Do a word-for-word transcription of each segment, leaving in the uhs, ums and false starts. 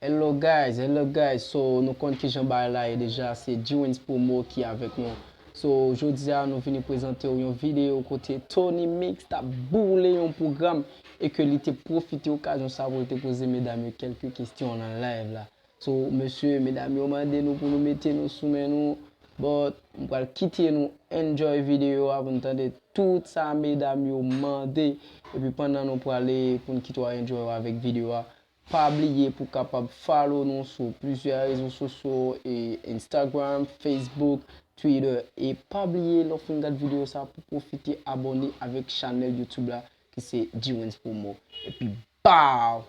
Hello guys, hello guys. So, nou konn kijan bagay la ye deja, se G-Wins Promo ki avèk nou. So, jodi a nou vini prezante w yon videyo kote Tony Mix t ap boule yon pwogram e ke li te pwofite okazyon sa pou l te poze medam yo kèlke kesyon nan live la. So, mesye, medam yo mande nou pou nou mete nou sou men nou, but m pral kite nou enjoy videyo a pou n tande tout sa medam yo mande. Epi pandan nou prale pou n kite w enjoy avèk videyo a, pa bliye pou w kapab follow nou sou plizyè rezo sosyo, e Instagram, Facebook, Twitter. E pa bliye, lè w fin gad videyo sa, pou pwofite abòne avèk chanèl YouTube la, ki se G-Wins Promo. Epi, bow!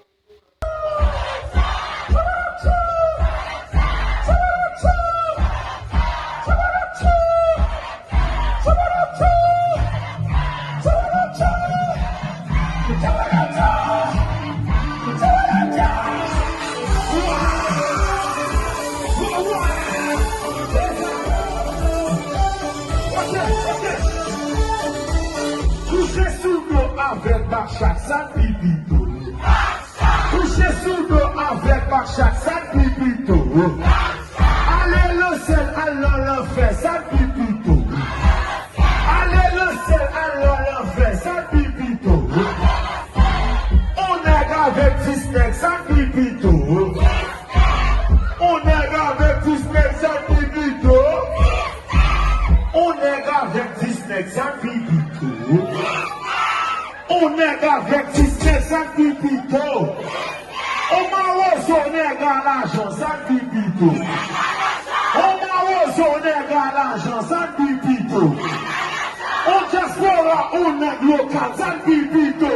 Kouche sou do avèk Bachak, sa pi pito. Kouche sou do avèk Bachak, sa pi pito. Ale nan syèl, al nan lanfè, sa pi pito. Ale nan syèl, al nan lanfè, sa pi pito. On nèg avèk dis nèg, sa pi pito. On nèg avèk dis nèg, sa pi pito. On nèg avèk dis nèg, sa pi pito. On nèg avèk dis nèg, sa pi pito. On mawozo nèg a lajan, sa pi pito. On mawozo nèg a lajan, sa pi pito. On dyaspora, on nèg lokal, sa pi pito.